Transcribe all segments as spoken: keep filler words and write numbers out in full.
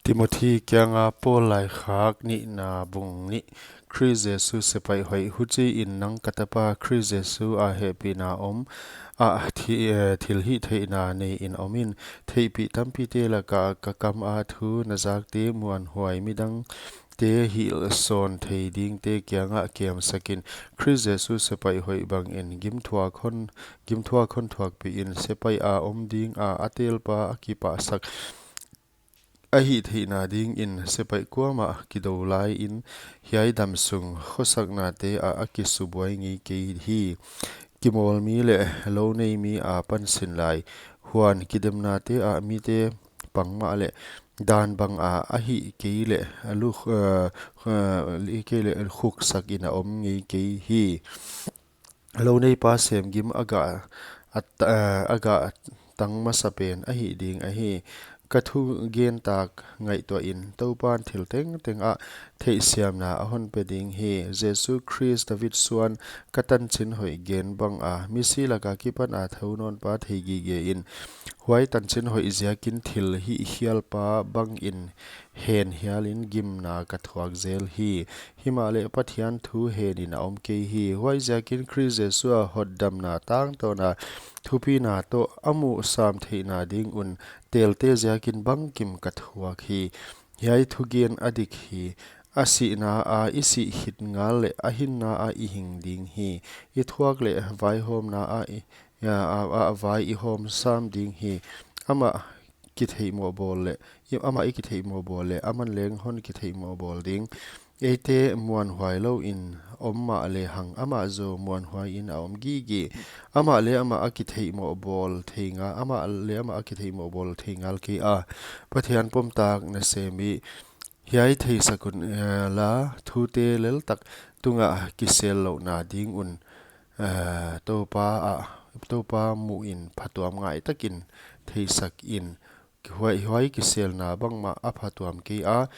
Timothi kianga Paul laikhak nihna, bung nih. Khrist Jesu sepaih hoih. Huchiin nang ka tapa Khrist Jesu a hehpihna om a thi-, eh, thilhihtheihna neiin omin, theihpih tampite laka ka kama thu na zakte muanhuai midangte hilhsawn thei dingte kiangah kiamsakin, Khrist Jesu sepaih hoih bangin gimthuak hon, gimthuak hon thuakpihin, sepaih a om dinga a telpa a kipahsak a hihtheihna dingin sepaih kuamah kidou laiin hiai damsung khosaknate ah a kisubuai ngei kei hi. Kimawlmi leh loneimi a pansin lai, huan kidemnate ah mite pang mahleh dan banga a hih kei leh a luk, eh, eh, kei leh khuksakin a om ngei kei hi. Loneipa semgim a gah, a ta-, a gah tang masapen ahi ding ahi. Ka thugen tak ngaihtuahin Toupan thil tengteng ah theihsiamna a hon pe ding hi. Jesu Khrist David suan ka tanchin hoih gen banga, misi laka kipana thounawnpa thei gigein, huai tanchin hoih ziakin thilhihkhialpa bangin hen hialin gimna ka thuak zel hi. Himahleh Pathian thu henin a om kei hi. Huaiziakin Khrist Jesu a hotdamna tangtawn a thupina toh a muhsam theihna ding un telte ziakin bangkim ka thuak hi. Hiai thugen a dik hi. A sihna a i sih khit ngal leh a hinna a i hing ding hi. I thuak leh vaihawmna a i, a, a, a vai i hawm sam ding hi. Amah kitheihmoh bawl leh, i, amah i kitheihmoh bawl leh, aman leng hon kitheihmoh bawl ding. Eite muanhuai louin om mahlehang, amah zaw muanhuaiin a om gige. Amah leh amah a kitheihmoh bawl thei nga, amah leh amah a kitheihmoh bawl thei ngal kei a. Pathian pomtak nasem i, hiai theisak un, eh, la, thute leltak tunga kisel louhna ding un, eh, Toupa ah, Toupa muhin phatuam ngaitakin theisakin, huai, huai kiselna bangmah a phatuam kei a,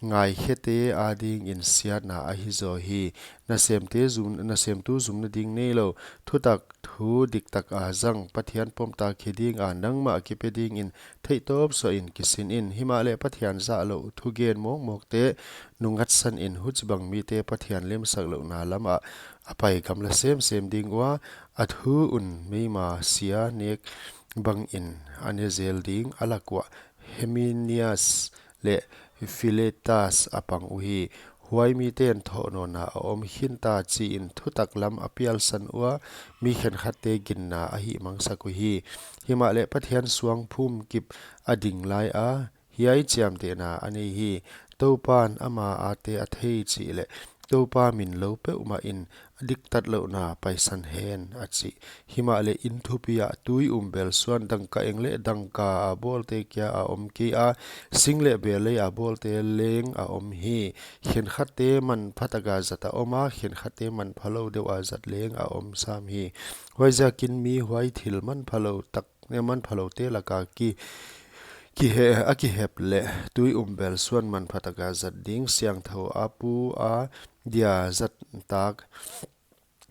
ngaikhete adingin siatna ahi zaw hi. Nasemte zum, nasemtu zumna ding neilou, thutak thu diktak a zang, Pathian pomtak hi dinga nangmah kipe dingin theihtawp suahin kisinin. Himahleh Pathian zahlouh thugen mawkmawkte nungngatsanin, huchibang mite Pathian limsak louhna lamah a pai gamla semsem ding ua, a thu un meima sia nek bangin a ne zel ding. A lak uah Hymenius leh Philetus a pang uhi. Huai miten thohnawnna a om khinta chiin thutak lam a pialsan ua, mi khenkhatte ginna a hihmangsak uhi. Himahleh Pathian suangphum kip a ding lai a, hiai chiamtehna a nei hi. Toupan ama ate a thei chih leh Toupa min lou peuhmahin diktatlouhna paisan hen, a chi. Himahleh in thupi ah tui umbel suan dangka eng leh dangka a bawlte kia a om kei a, sing leh bel lei a bawlte leng a om hi. Khenkhatte manphataka zat a om a, khenkhatte manphalou deuh a zat leng a om sam hi. Huaiziakin mi huai thil manphalou tak, manphaloute laka ki, kihe-, a kihep leh tui umbel suan manphataka zat ding, siangthou a pu a dia zat tak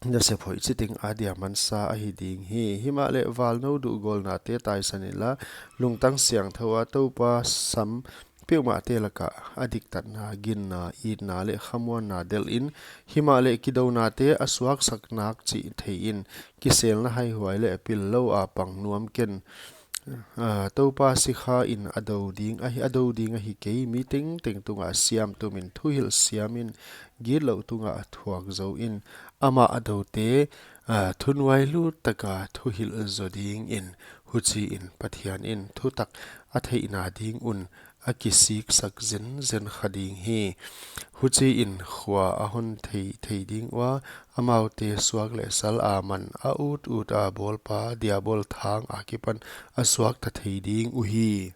nasep hoih chiteng a dia mansa ahi ding hi. Himahleh valnou duhgawlnate taisan inla, lungtang siangthou a Toupa sam peuhmahte laka a diktatna, ginna, itna leh khamuanna delhin, himahleh kidounate a suaksak nak chih theiin, kiselna haihuai leh pillou a pang nuam ken. Ah, Toupa sikhain a dou ding ahi, a dou ding ahi kei, mi tengteng tunga siam tumin thuhilh siamin, gitlouh tunga thuak zouin, amah a doute, ah, thunuailut taka thuhilh zaw dingin, huchiin Pathianin thutak a theihna ding un a kisiksak zenzen kha ding hi. Huchiin khua a hon thei, thei ding ua, amaute suak leh sal a man a utut a bawlpa Diabol thang akipan a suakta thei ding uhi.